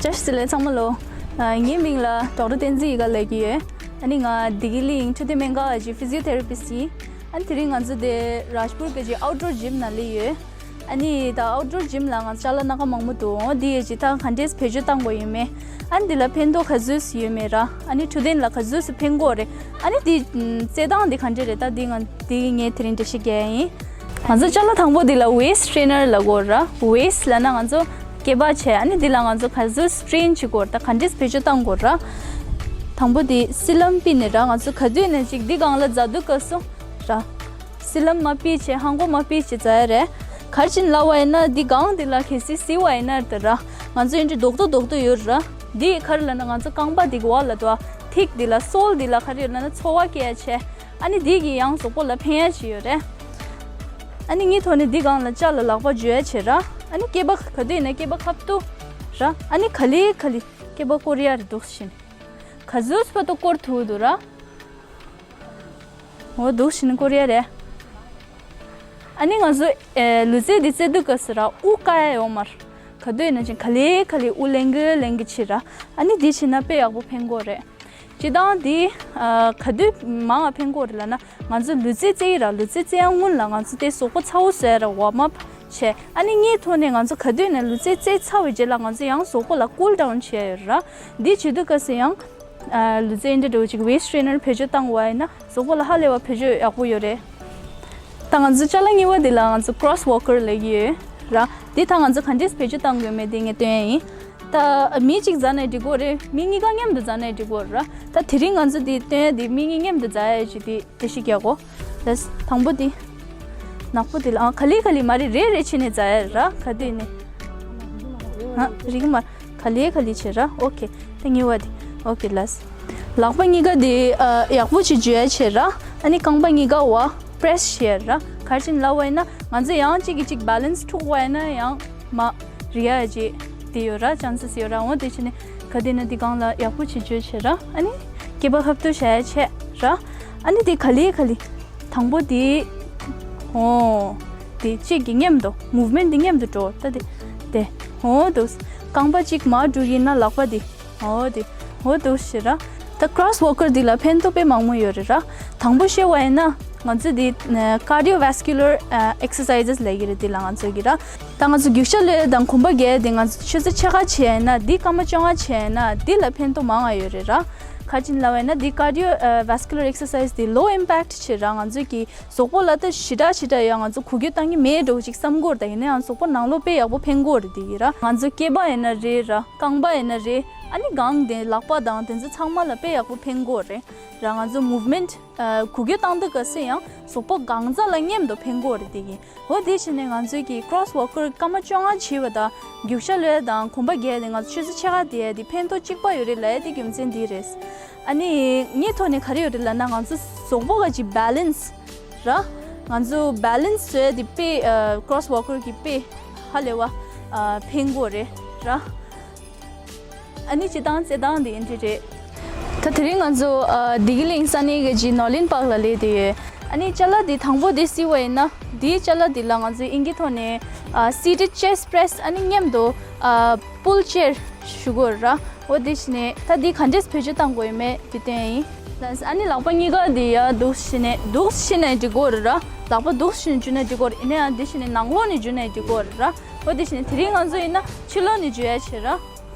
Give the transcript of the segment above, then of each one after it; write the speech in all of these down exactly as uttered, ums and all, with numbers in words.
བཀྲ་ཤིས་བདེ་ལེགས་ཚང་མ་ལོ། ཨ། ངའི་མིང་ལ་ཌོག་ཊར་བསྟན་འཛིན་ཡིད་དགའ་ལབ་ཀྱི་ཡོད། ཨ་ནི་ང་བདེ་སྐྱིད་གླིང་འཕྲོད་བསྟེན་སྨན་ཁང་གི་ཕི་ཟི་ཡོ་ཐེ་ར་པིསི་ཡིན། ཨ་ནི་དེ་རིང་ང་ཚོ་དེ་རཱཇ་པུར་གྱི་ཨའུཊ་ཌོར་ཇིམ་ནང་སླེབས་ཡོད། ཨ་ནི་ད་ཨའུཊ་ཌོར་ཇིམ་ལ་ང་ཚོ་ཅ་ལག་སྣ་ཁ་མང་པོ་འདུག་འོ་འདི་ཡི་ཇི་ཐང་ག་འདྲས་བེད་སྤྱོད་བཏང་དགོས་ཡོད་མེད། ཨ་ནི་འདི་ལ་ཕན་ཐོགས་ག་ཚོད་ཡོད་མེད་ར། ཨ་ནི་འཕྲོད་བསྟེན་ལ་ག་ཚོད་ཕན་གྱི་ཡོད་རེད། ཨ་ནི་འདི་ཨམ་རྩེད་སྟངས་འདི་ག་འདྲས་རེད། ད་འདི་ང་འདི་ངས་དེ་རིང་འགྲེལ་བཤད་རྒྱག་ཡ་ཡིན། ང་ཚོ་ཅ་ལག་དང་པོ་འདི་ལ་ཝེསི་ཊི་ཊེ་ནར་ལབ་ཀྱི་ཡོད་ར། ཝེསི་ཊི་ལབ་ན་ང་ཚོ་སྐྱེས་པ་བྱས། ཨ་ནི་འདི་ལ་ང་ཚོ་ག་ཚོད་སི་ཊེན་བྱེད་ཀྱི་ཡོད་རེད། ད་ག་འདྲས་བེད་སྤྱོད་བཏང་དགོས་ར། དང་པོ་འདི་སི་ལམ་ཕུད་ནས་ར། ང་ཚོ་ག་དུས་ནས་ཅིག་འདི་སྒང་ལ་འཛེགས་དུས་སྐབས་སུ་ར། སི་ལམ་མར་ཕུད་བྱས། ཧང་གོ་མར་ཕུད་བྱས་འཛེགས་ཡ་རེད། ག་རེ་བྱས་ནས་ལབ་པ་ཡིན་ན་འདི་སྒང་འདི་ལ་གལ་སྲིད་གཟིགས་པ་ཡིན་ན་དེ་ར། ང་ཚོ་ཡིན་གཅིག་རྡོག་རྡོག་རྡོག་རྡོག་ཡོད་ར། འདི་ག་རེ་ལབ་ན་ང་ཚོ་རྐང་པ་འདི་གི་འོག་ལ་འདུག་པ། ཐིག་འདི་ལ་སོལ་འདི་ལ་ག་རེ་ཡོད་ལབ་ན་ཚོར་བ་སྐྱེ་ཡ་བྱས། ཨ་ནི་འདི་གིས་ཡང་གཟུགས་པོ་ལ་ཕན་ཡ་ཅིག་ཡོད་རེད། ཨ་ནི་ངའི་ཐོག་ནས་འདི་སྒང་ལ་ཅ་ལག་ལག་པ་འཇུ་ཡ་བྱེད་ར། ཨ་ནི་སྐེད་པ་ག་དུས་ཡིན་ན་སྐེད་པ་ཁ་ཐུག་ར། ཨ་ནི་ག་ལེ་ག་ལེ་སྐེད་པ་སྐོར་ཡ་རེད། འདུག་སེ་བྱས་ནས་ག་ཚོད་བར་དུ་སྐོར་ཐུབ་འདུག་ར། འོ་འདུག་སེ་བྱས་ནས་སྐོར་ཡ་རེད། ཨ་ནི་ང་ཚོ་ཨེ་ལུས་རྩལ་འདི་རྩེད་དུས་སྐབས་སུ་ར་དབུགས་བཀག་ཡ་ཡོད་མ་རེད། ག་དུས་ཡིན་ན་ཅིག་ག་ལེ་ག་ལེ་དབུགས་ལེན་གི་ལེན་གི་བྱེད་ར། ཨ་ནི་འདི་བྱས་ན་དཔེ་ཡག་པོ་ཕན་གྱི་ཡོད་རེད། སྤྱིར་བཏང་འདི་ཨ་ག་དུས་མང་ང་ཕན་གྱི་ཡོད་རེད་ལབ་ན། ང་ཚོ་ལུས་རྩལ་རྩེད་ཡ་ར། ལུས་རྩལ་རྩེད་ཡ་སྔོན་ལ་ང་ཚོ་དེ་གཟུགས་པོ་ཚ་པོ་བཟོ་ཡ་ར། ཝརམ་ཨབ་བྱས། ཨ་ནི་ངའི་ཐོག་ནས་ང་ཚོ་ག་དུས་ནས་ལུས་རྩལ་རྩེད་ཚར་བའི་རྗེས་ལ་ང་ཚོ་ཡང་གཟུགས་པོ་ལ་ཀུལ་ཌའོན་བྱེད་ཡ་ཡོད་ར། འདི་བྱེད་དུས་སྐབས་སུ་ཡང་ཨ་ལུས་རྩལ་འདི་འདྲ་བོ་ཅིག་ཝེསི་ཊི་ཊེ་ནར་བེད་སྤྱོད་བཏང་བ་ཡིན་ན་གཟུགས་པོ་ལ་ཧ་ལས་པ་བེད་སྤྱོད་ཡག་པོ་ཡོད་རེད། ད་ང་ཚོ་ཅ་ལག་གཉིས་པ་འདི་ལ་ང་ཚོ་ཀྲོ་སི་ཝོག་ཀར་ལབ་ཀྱི་ཡོད་ར། འདི་ད་ང་ཚོ་ག་འདྲས་བེད་སྤྱོད་བཏང་དགོས་མེད་དེ་ངས་སྟོན་ཡ་ཡིན། ད་མི་གཅིག་འཛེགས་ནའི་འགྲིག་གི་རེད། མི་གཉིས་ཀ་མཉམ་དུ་འཛེགས་ནའི་འགྲིག་གི་རེད་ར། ད་དེ་རིང་ང་ཚོ་འདི་སྟོན་ཡ་འདི་མི་གཉིས་མཉམ་དུ་འཛེགས་ཡ་ཅིག་འདི་འགྲེལ་བཤད་རྒྱག་གོ། ལགས། དང་པོ་འདི། ནག་པོ་འདི་ལ་ཨ་ག་ལེ་ག་ལེ་མ་རེད། རེ་རེ་བྱས་ནས་འཛེགས་ཡ་ར། ག་དུས་ནས། ཧ་རིག་མ། ག་ལེ་ག་ལེ་བྱེད་ར། ཨོ་ཁེ། ད་གཉིས་པ་འདི། ཨོ་ཁེ་ལགས། ལག་པ་གཉིས་ཀ་འདི་ཨ་ཡག་པོ་ཅིག་འཇུ་ཡ་བྱེད་ར། ཨ་ནི་རྐང་པ་གཉིས་ཀ་བ་པི་རེ་སི་བྱེད་ར། ག་རེ་བྱས་ནས་ལབ་པ་ཡིན་ན་ང་ཚོ་ཡང་གཅིག་གིས་གཅིག་བྷེ་ལེན་སི་འཁྲུག་པ་ཡིན་ན་ཡང་མ་རེག་ཡ་ཅིག་དེ་ཡོད་ར། ཅན་སི་ཡོད་ར། འོ་དེ་བྱས་ནས་ག་དུས་ནས་འདི་སྒང་ལ་ཡག་པོ་ཅིག་འཇུ་བྱེད་ར། ཨ་ནི་སྐེད་པ་ཁ་ཐུག་བྱ་ཡ་བྱེད་ར། ཨ་ནི་འདི་ག་ལེ་ག་ལེ། དང་པོ་འདི། ཨོ། འདི་གཅིག་གི་མཉམ་དུ་མུབ་མེན་ཊི་འདི་མཉམ་དུ་འགྲོ། ད་འདི། དེ། ཨོ་འདུག་རྐང་པ་གཅིག་མར་འགྲོ་གི་ཡིན་ན་ལག་པ་འདི། ཨོ་འདི། ཨོ་འདུག་བྱེད་ར། ད་ཀྲོ་སི་ཝོག་ཀར་འདི་ལ་ཕན་ཐོགས་དཔེ་མང་པོ་ཡོད་རེད་ར། དང་པོ་བཤད་པ་ཡིན་ན་ང་ཚོ་འདི་ཀར་ཌི་ཡོ་ཝེ་སི་ཀུ་ལར་ཨེག་སར་སའི་ཛི་ལབ་ཀྱི་རེད། འདི་ལ་ང་ཚོ་གི་ར། ད་ང་ཚོ་རྒྱུག་ཤར་གློད་ཡ་དང་གོམ་པ་རྒྱག་ཡ་འདི་ང་ཚོ་ཆུ་ཚོད་ཕྱེད་ཀ་བྱས་ན། འདི་སྐར་མ་བཅོ་ལྔ་བྱས་ན་འདི་ལ་ཕན་ཐོགས་མང་ང་ཡོད་རེད་ར། ག་རེ་བྱས་ནས་ལབ་པ་ཡིན་ན་འདི་ཀར་ཌི་ཡོ་ཝེ་སི་ཀུ་ལར་ཨེག་སར་སའི་ཛི་འདི་ལོ་ཨིམ་པེག་ཊི་བྱེད་ར། ང་ཚོ་གི་གཟུགས་པོ་ལ་ད་ཞེ་དྲག་ཞེ་དྲག་ཡང་ང་ཚོ་འགུལ་སྐྱོད་བཏང་གི་མེད་འགྲོ་ཅིག་བསམ་གྱི་ཡོད་རེད། ད་ཡིན་ན་ཡང་གཟུགས་པོ་ནང་ལོགས་དཔེ་ཡག་པོ་ཕན་གྱི་ཡོད་རེད། དེ་ཡིན་ར། ང་ཚོ་སྐེད་པ་ཡིན་ན་རེད་ར། རྐང་པ་ཡིན་ན་རེད། ཨ་ནི་སྒང་དེ་ལག་པ་དང་དེ་ཚོ་ཚང་མ་ལ་དཔེ་ཡག་པོ་ཕན་གྱི་ཡོད་རེད་ར། ང་ཚོ་མུབ་མེན་ཊི་ཨ་འགུལ་སྐྱོད་བཏང་དུས་སྐབས་སུ་ཡང་གཟུགས་པོ་གང་ཚ་ལ་མཉམ་དུ་ཕན་གྱི་ཡོད་རེད། དེ་ཡིན། འོ་དེ་བྱས་ནས་ང་ཚོའི་གི་ཀྲོ་སི་ཝོག་ཀར་སྐར་མ་བཅོ་ལྔ་བྱས་པ་དང་རྒྱུག་ཤར་གློད་ཡ་དང་གོམ་པ་རྒྱག་ཡ་དེ་ང་ཚོ་ཆུ་ཚོད་ཕྱེད་ཀ་དེ་ཡ་དེ་ཕན་ཐོགས་གཅིག་པ་ཡོད་རེད་ལབ་ཡ་དེ་རྒྱུ་མཚན་འདི་རེད། ཨ་ནི་ངའི་ཐོག་ནས་ག་རེ་ཡོད་རེད་ལབ་ན་ང་ཚོ་གཟུགས་པོ་ག་ཅིག་བྷེ་ལེན་སི་ར། ང་ཚོ་བྷེ་ལེན་སི་བཟོ་ཡ་དེ་དཔེ་ཨ་ཀྲོ་སི་ཝོག་ཀར་གི་དཔེ་ཧ་ལས་པ་ཨ་ཕན་གྱི་ཡོད་རེད་ར། ཨ་ནི་སྤྱིར་བཏང་རྩེད་སྟངས་འདི་འདི་རེད། ད་དེ་རིང་ང་ཚོ་ཨ་བདེ་སྐྱིད་གླིང་ས་གནས་ཀྱི་ནོ་ལིན་པཱག་ལ་སླེབས་བསྡད་ཡོད། ཨ་ནི་ཅ་ལག་འདི་དང་པོ་འདི་གཟིགས་པ་ཡིན་ན་འདིའི་ཅ་ལག་འདི་ལ་ང་ཚོས་དབྱིན་ཇིའི་ཐོག་ནས་ཨ་སི་ཊེཌ་ཅེསཊ་པི་རེ་སི། ཨ་ནི་མཉམ་དུ་ཨ་པུལ་ཅེར་ཞུ་གི་ཡོད་ར། འོ་དེ་བྱས་ནས་ད་འདི་ག་འདྲས་བེད་སྤྱོད་གཏང་དགོས་ཡོད་མེད་འདི་སྟོན་ཡིན། ཨ་ནི་ལག་པ་གཉིས་ཀ་འདི་ཡར་འདུག་སེ་བྱས་ནས་འདུག་སེ་བྱས་ནས་འཇུ་གི་ཡོད་ར། ལག་པ་འདུག་སེ་བྱས་ནས་འཇུ་ན་འཇུ་གི་ཡོད་ར། ཡིན་ན་ཡང་འདི་བྱས་ནས་ནང་ལོགས་ནས་འཇུ་ན་འཇུ་གི་ཡོད་ར། འོ་དེ་བྱས་ནས་དེ་རིང་ང་ཚོ་ཡིན་ན་ཕྱི་ལོགས་ནས་འཇུ་ཡ་བྱེད་ར།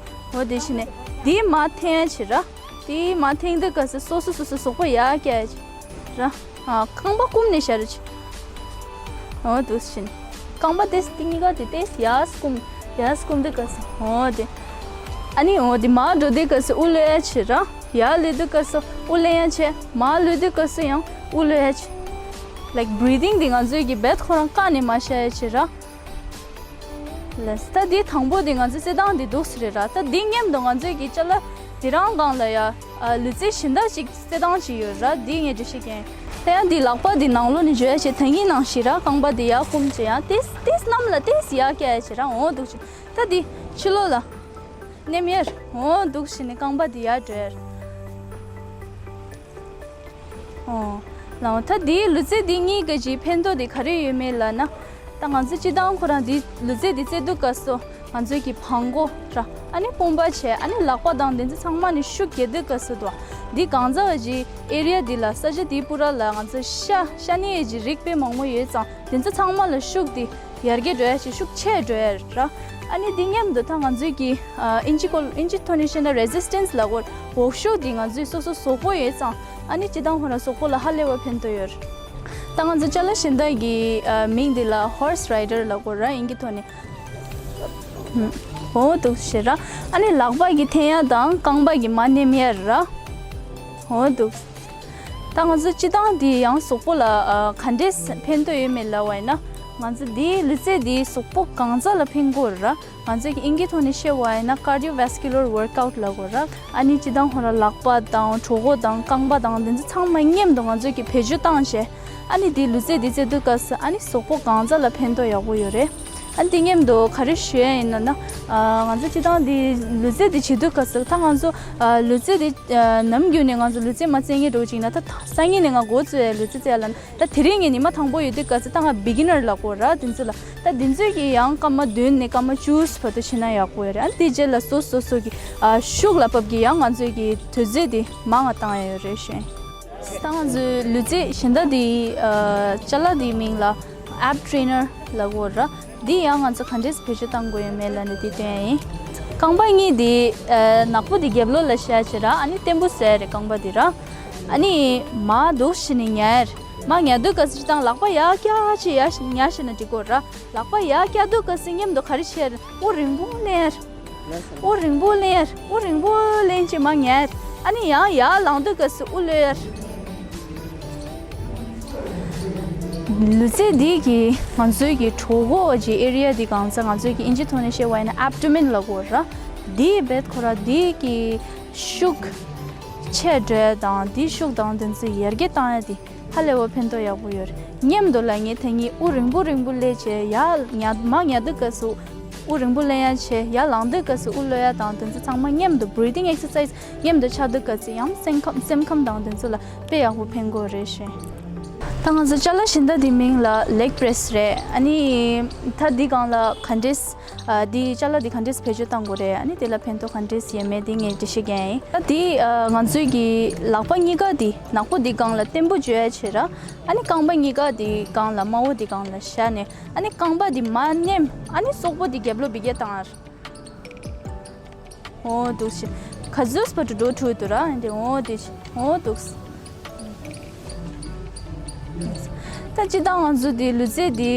འོ་དེ་བྱས་ནས་འདི་མར་འཐེན་ཡ་བྱེད་ར། འདི་མར་འཐེན་དུས་སྐབས་སུ་སོ་སོ་སོ་སོ་གཟུགས་པོ་ཡར་བཀྱག་ཡ་བྱེད་ར། ཨ་རྐང་པ་བསྐུམ་ནས་བཞག་ར་བྱེད། འོ་འདུག་སེ་བྱས་ནས་རྐང་པ་དེ་འདི་གཉིས་ཀ་དེ་ཏོག་ཙམ་ཡར་བསྐུམ། ཡར་བསྐུམ་དུས་སྐབས་སུ་འོ་དེ། ཨ་ནི་འོ་དེ་མར་འགྲོ་དུས་སྐབས་སུ་དབུགས་གློད་ཡ་བྱེད་ར། ཡར་སླེབས་དུས་སྐབས་སུ་དབུགས་ལེན་ཡ་བྱེད། མར་སླེབས་དུས་སྐབས་སུ་ཡང་དབུགས་གློད་ཡ་བྱེད། ལའིཀ་བྷི་རི་དིང་དེ་ང་ཚོའི་གི་བེད་ཁོ་རང་བཀག་ནས་མར་བཞག་ཡ་བྱེད་ར། ལགས། ད་འདི་དང་པོ་དེ་ང་ཚོའི་རྩེད་སྟངས་འདི་འདུག་སེ་རེད་ར། ད་འདི་མཉམ་དུ་ང་ཚོའི་གི་ཅ་ལག་འདི་རང་སྒང་ལ་ཡ་ཨ་ལུས་རྩལ་གཞན་དག་ཅིག་རྩེད་སྟངས་ཅིག་ཡོད་ར། འདི་ངས་འགྲེལ་བཤད་རྒྱག་ཡིན། ད་ཡང་འདི་ལག་པ་འདི་ནང་ལོགས་ནས་འཇུ་ཡ་བྱེད། ད་གིན་ནང་བཞིན་ར། རྐང་པ་འདི་ཡར་བསྐུམ་བྱས་ཡང་ཏོག་ཙམ་ཏོག་ཙམ་གནམ་ལ་ཏོག་ཙམ་ཡར་བཀྱག་ཡ་བྱེད་ར། འོ་འདུག་སེ། ད་འདི་ཕྱི་ལོགས་ལ་མནན་ཡ་ར། འོ་འདུག་སེ་བྱས་ནས་རྐང་པ་འདི་ཡར་འགྲོ་ཡ་ར། ཨོ། ལགས། ད་འདིའི་ལུས་རྩལ་འདི་གཉིས་ཀྱི་ཕན་ཐོགས་དེ་ག་རེ་ཡོད་མེད་ལབ་ན། ད་ང་ཚོ་སྤྱིར་བཏང་ཁོ་རང་འདི་ལུས་རྩལ་འདི་རྩེད་དུས་སྐབས་སུ་ ང་ཚོའི་གི་བྲང་ཁོག་ར། ཨ་ནི་དཔུང་པ་བྱས། ཨ་ནི་ལག་པ་དང་དེ་ཚོ་ཚང་མ་ནི་ཤུགས་རྒྱག་དུས་སྐབས་སུ་དོ། འདི་གང་ཟག་གི་ཨེ་རི་ཡ་འདི་ལ། ས་ཆ་འདི་པུ་ར་ལ་ང་ཚོ་ཤ་ཤ་གནད་ཀྱི་རིགས་དཔེ་མང་པོ་ཡོད་ཙང་དེ་ཚོ་ཚང་མ་ལ་ཤུགས་འདི་ཡར་རྒྱས་འགྲོ་ཡ་ཞིག་ཤུགས་ཆེ་འགྲོ་ཡ་ར། ཨ་ནི་འདི་མཉམ་དུ་ད་ང་ཚོའི་གི་ཨ་ཨིན་ཇི་སྐོར་ཨིན་ཇི་ཐོག་ནས་བཤད་ན་རེ་སི་སི་ཊེན་སི་ལབ་དགོས། འོག་ཤུགས་འདི་ང་ཚོའི་སོ་སོ་གཟུགས་པོ་ཡོད་ཙང་ཨ་ནི་སྤྱིར་བཏང་ཁོ་རང་གཟུགས་པོ་ལ་ཧ་ལས་པ་ཕན་ཐོགས་ཡོད་ར། ད་ང་ཚོ་ཅ་ལག་གཞན་དག་གི་ཨ་མིང་འདི་ལ་ཧོར་སི་རའི་ཌར་ལབ་དགོས་ར། ཨིན་ཇི་ཐོག་ནས། འོ་འདུག་ཞེ་ར། ཨ་ནི་ལག་པ་གི་འཐེན་ཡ་དང་རྐང་པ་གི་མར་མནན་ཡ་ར། འོ་འདུག་ད་ང་ཚོ་སྤྱིར་བཏང་འདི་ཡང་གཟུགས་པོ་ལ་ཨ་ག་འདྲས་ཕན་ཐོགས་ཡོད་མེད་ལབ་པ་ཡིན་ན། ང་ཚོ་འདིའི་ལུས་རྩལ་འདི་གཟུགས་པོ་གང་ཙམ་ལ་ཕན་གྱི་ཡོད་ར། ང་ཚོ་གི་ཨིན་ཇིའི་ཐོག་ནས་བཤད་པ་ཡིན་ན་cardiovascular workout ལབ་དགོས་ར། ཨ་ནི་སྤྱིར་བཏང་ཁོ་རང་ལག་པ་དང་གྲོད་ཁོག་དང་རྐང་པ་དང་འདི་ཚོ་ཚང་མ་མཉམ་དུ་ང་ཚོ་གི་བེད་སྤྱོད་བཏང་བྱས། ཨ་ནི་འདི་ལུས་རྩལ་འདི་རྩེ་དུས་སྐབས་སུ་ཨ་ནི་གཟུགས་པོ་གང་ཙམ་ལ་ཕན་ཐོགས་ཡག་པོ་ཡོད་རེད། ཨ་ནི་འདི་མཉམ་དུ་ག་རེ་ཞུ་ཡ་ཡིན་ལབ་ན། ཨ་ང་ཚོ་སྤྱིར་བཏང་འདི་ལུས་རྩལ་འདི་བྱེད་དུས་སྐབས་སུ་ད་ང་ཚོ་ཨ་ལུས་རྩལ་འདི་ཨ་ནམ་རྒྱུན་ནས་ང་ཚོ་ལུས་རྩལ་མ་རྩེ་མཁན་འདྲ་བོ་ཅིག་ཡིན་ན། ད་ད་སང་ཉིན་ནས་ང་འགོ་བཙུགས་ཡ་ལུས་རྩལ་རྩེ་ཡ་ལབ་ན། ད་དེ་རིང་ངས་ཉི་མ་དང་པོ་ཡོད་དུས་སྐབས་སུ་ད་ང་beginner ལབ་དགོས་ར། དེ་ཚོ་ལ་ད་དེ་ཚོས་ཀྱི་ཡང་སྐར་མ་བདུན་ནས་སྐར་མ་བཅུ་བར་དུ་བྱེད་ན་ཡག་པོ་ཡོད་རེད། ཨ་དེ་རྗེས་ལ་སོ་སོ་སོ་གི་ཨ་ཤུགས་ལ་བབས་ཀྱི་ཡང་ང་ཚོས་ཀྱི་དུས་ཚོད་དེ་མང་ང་བཏང་ཡ་ཡོད་རེད་ཞུ། ད་ང་ཚོའི་ལུས་རྩལ་གཞན་དག་དེ་ཨ་ཅ་ལག་དེའི་མིང་ལ་ab trainer ལབ་དགོས་ར། འདི་ཡང་ང་ཚོ་ག་འདྲས་བེད་སྤྱོད་གཏང་དགོས་ཡོད་མེད་ལབ་ནས་འདི་སྟོན་ཡ་ཡིན། རྐང་པ་གཉིས་འདི་ཨ་ནག་པོ་འདི་རྒྱབ་ལོགས་ལ་བཞག་བྱས་ར། ཨ་ནི་བརྟན་པོ་བཟོ་ཡ་རེད་རྐང་པ་འདི་ར། ཨ་ནི་མར་འདུག་བྱས་ནས་ཉལ་ཡ་རེད། མར་ཉལ་དུས་སྐབས་སུ་སྤྱིར་བཏང་ལག་པ་ཡར་བཀྱག་བྱས་ཡར་ཉལ་བྱས་ན་འགྲིག་གོ་ར། ལག་པ་ཡར་བཀྱག་དུས་སྐབས་སུ་མཉམ་དུ་ག་རེ་བྱས་རེད། དབུགས་རིང་པོ་ལེན་ཡ་རེད། དབུགས་རིང་པོ་ལེན་ཡ་རེད། དབུགས་རིང་པོ་ལེན་བྱས་མར་ཉལ་ཡ་རེད། ཨ་ནི་ཡང་ཡར་ལངས་དུས་སྐབས་སུ་དབུགས་གློད་ཡ་རེད། ལུས་རྩལ་འདི་གིས་ང་ཚོའི་གི་གྲོད་ཁོག་གི་ཨེ་རི་ཡ་འདི་གང་ཚ་ང་ཚོའི་གི་ཨིན་ཇི་ཐོག་ནས་བཤད་པ་ཡིན་ན་ཨབ་ཌོ་མེན་ལབ་དགོས་ར། འདི་བེད་ཁོ་ར་འདི་གི་ཤུགས་ཆེ་འགྲོ་ཡ་དང་འདི་ཤུགས་དང་དེ་ཚོ་ཡར་རྒྱས་བཏང་ཡ་འདི་ཧ་ལས་པ་ཕན་ཐོགས་ཡག་པོ་ཡོད་རེད། མཉམ་དུ་ལ་ངས་ད་ངས་དབུགས་རིང་པོ་རིང་པོ་སླེབས་བྱས་ཡར་ཉལ་མར་ཉལ་དུས་སྐབས་སུ་དབུགས་རིང་པོ་ལེན་ཡ་བྱས། ཡར་ལངས་དུས་སྐབས་སུ་དབུགས་གློད་ཡ་དང་དེ་ཚོ་ཚང་མ་མཉམ་དུ་breathing exercise མཉམ་དུ་ཆགས་དུས་སྐབས་སུ་ཡང་སེམས་ཁམས་སེམས་ཁམས་དང་དེ་ཚོ་ལ་དཔེ་ཡག་པོ་ཕན་གོ་རེད་ཞེས། ད་ང་ཚོ་ཅ་ལག་གཞན་དག་དེ་མིང་ལ་leg press རེད། ཨ་ནི་ད་འདི་སྒང་ལ་ག་འདྲས་ཨ་འདི་ཅ་ལག་འདི་ག་འདྲས་བེད་སྤྱོད་གཏང་དགོས་རེད། ཨ་ནི་དེ་ལ་ཕན་ཐོགས་ག་འདྲས་ཡོད་མེད་འདི་ངས་འགྲེལ་བཤད་རྒྱག་ཡིན། ད་འདི་ཨ་ང་ཚོའི་གི་ལག་པ་གཉིས་ཀ་འདི་ནག་པོ་འདི་སྒང་ལ་བརྟན་པོ་བྱེད་ཡ་བྱེད་ར། ཨ་ནི་རྐང་པ་གཉིས་ཀ་འདི་སྒང་ལ་དམར་པོ་འདི་སྒང་ལ་བཞག་ནས། ཨ་ནི་རྐང་པ་འདི་མར་མནན། ཨ་ནི་སོག་པོ་འདི་རྒྱབ་ལོགས་འབུད་རྒྱག་བཏང་ཡ་རེད། འོ་འདུག་སེ། ག་ཚོད་བར་དུ་འགྲོ་ཐུབ་འདུག་ར། འདི་འོ་འདི་འོ་འདུག་སེ། ད་སྤྱིར་བཏང་ང་ཚོ་འདི་ལུས་རྩལ་འདི་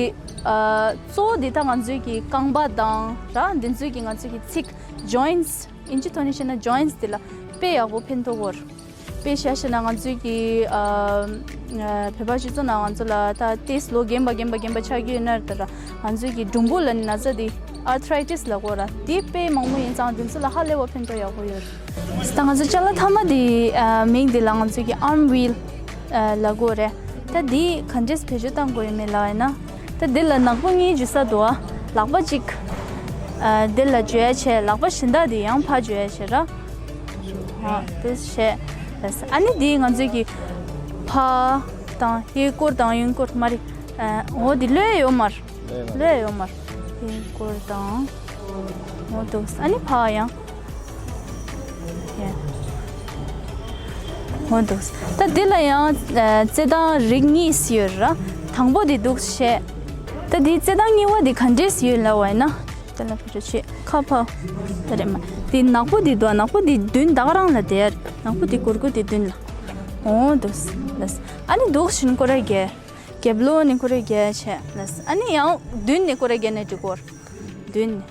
ཨ་གཙོ་བོ་འདི་ད་ང་ཚོའི་གི་རྐང་པ་དང་ར། འདི་ཚོའི་གི་ང་ཚོའི་གི་ཚིགས་joints ཨིན་ཇི་ཐོག་ནས་བཤད་ན་joints འདི་ལ་དཔེ་ཡག་པོ་ཕན་ཐོགས་ཡོད་རེད། དཔེ་བཞག་བཤད་ན་ང་ཚོའི་གི་ཨ་ཨ་བོད་པ་སྤྱི་ཚོགས་ནང་ང་ཚོ་ལ་ད་ཏོག་ཙམ་ལོ་རྒན་པ་རྒན་པ་རྒན་པ་ཆགས་ཀྱི་ཡོད་ན་ར། ད་ར་ང་ཚོའི་གི་གྲུམ་བུ་ལབ་ནི་ན་ཚ་འདི་arthritis ལབ་དགོས་ར། འདི་དཔེ་མང་པོ་ཡིན་ཙང་འདི་ཚོ་ལ་ཧ་ལས་པ་ཕན་ཐོགས་ཡག་པོ་ཡོད་རེད། ད་ང་ཚོ་ཅ་ལག་མཐའ་མ་འདི་ཨ་མིང་འདི་ལ་ང་ཚོའི་གི་arm wheel ཨ་ལབ་དགོས་རེད། ད་འདི་ག་འདྲས་བེད་སྤྱོད་གཏང་དགོས་ཡོད་མེད་ལབ་ཡིན་ན། ད་འདི་ལ་ནག་པོ་གཉིས་འཇུ་ས་འདུག་ཨ། ལག་པ་གཅིག་ཨ་འདི་ལ་འཇུ་ཡ་བྱས། ལག་པ་གཞན་དག་འདི་ཡང་ཕར་འཇུ་ཡ་བྱས་ར། ཨ་འདི་བྱས། ཨ་ནི་འདི་ང་ཚོའི་གི་ཕར་དང་གཡས་སྐོར་དང་གཡོན་སྐོར་མ་རེད། ཨ་འོ་འདི་གློད་ཡོད་མ་རེད། ལོས་ཡོད་མར། དེ་སྐོར་དང་། འོ་འདུག་ཨ་ནི་ཕར་ཡང་། ཡ། འོ་འདུག་ད་འདི་ལ་ཡང་ཨ་རྩེད་ཐང་རིགས་གཉིས་ཡོད་ར། དང་པོ་འདི་འདུག་བྱས། ད་འདི་རྩེད་ཐང་གཉིས་པ་འདི་ག་འདྲས་ཡོད་ལབ་པ་ཡིན་ན། དེ་ལ་ཕར་ཕྱོགས་ཆེ་ཁ་ཕར། ད་རེད་མ། འདི་ནག་པོ་འདི་འདུག་ནག་པོ་འདི་མདུན་ད་ག་རང་ལ་བསྡད་ཡ་རེད། ནག་པོ་འདི་གུར་གུ་འདི་མདུན་ལ། འོ་འདུག་ལགས། ཨ་ནི་འདུག་བཞིན་སྐོར་ར་རྒྱག་རྒྱབ་ལོགས་ནས་སྐོར་ར་རྒྱག་བྱས་ལགས། ཨ་ནི་ཡང་མདུན་ནས་སྐོར་ར་རྒྱག་ནས་འགྲིག་གོ། མདུན་ནས།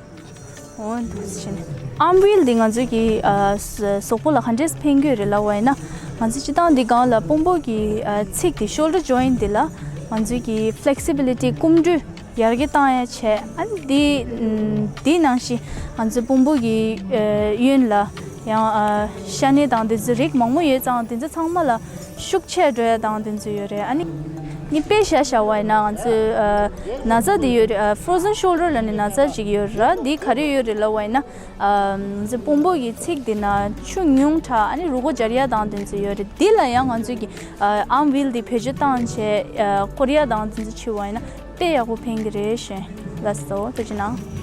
འོ་འདུག་བྱས་ནས། arm wheel འདི་ང་ཚོའི་གི་ཨ་ས་གཟུགས་པོ་ལ་ག་འདྲས་ཕན་གྱི་ཡོད་རེད་ལབ་པ་ཡིན་ན། ང་ཚོ་སྤྱིར་བཏང་འདི་སྒང་ལ་དཔུང་པོ་གི་ཨ་ཚིགས་འདི་shoulder joint འདི་ལ་ང་ཚོའི་གི་flexibility སྐུམ་འགྲོས་ཡར་རྒྱས་བཏང་ཡ་བྱས། ཨ་ནི་འདི་འདི་ནང་བཞིན་ང་ཚོའི་དཔུང་པོ་གི་ཨ་གཡོན་ལ་ཡང་ཨ་ཤ་གནད་དང་འདི་ཚོ་རིགས་མང་པོ་ཡོད་ཙང་དེ་ཚོ་ཚང་མ་ལ་ཤུགས་ཆེ་འགྲོ་ཡ་དང་དེ་ཚོ་ཡོད་རེད། ཨ་ནི་ནི་དཔེ་བཞག་བཞག་པ་ཡིན་ན་ང་ཚོའི་ཨ་ན་ཚ་འདི་ཡོད་རེད། ཨ་frozen shoulder ལབ་ནི་ན་ཚ་ཅིག་ཡོད་རེད། འདི་ག་རེ་ཡོད་རེད་ལབ་པ་ཡིན་ན། ཨ་ང་ཚོའི་དཔུང་པོ་གི་ཚིགས་འདི་ན་ཆུ་ཉུང་དྲགས། ཨ་ནི་རུས་ཁོག་འབྱར་ཡ་དང་དེ་ཚོ་ཡོད་རེད། འདི་ལ་ཡང་ང་ཚོའི་གི་ཨ་arm wheel འདི་བེད་སྤྱོད་བཏང་བྱས་ཨ་སྐོར་ཡ་དང་དེ་ཚོ་བྱེད་པ་ཡིན་ན་དཔེ་ཡག་པོ་ཕན་གི་རེད་ཞེས་ལབ་སོང་། ཐུགས་རྗེ་གནང་།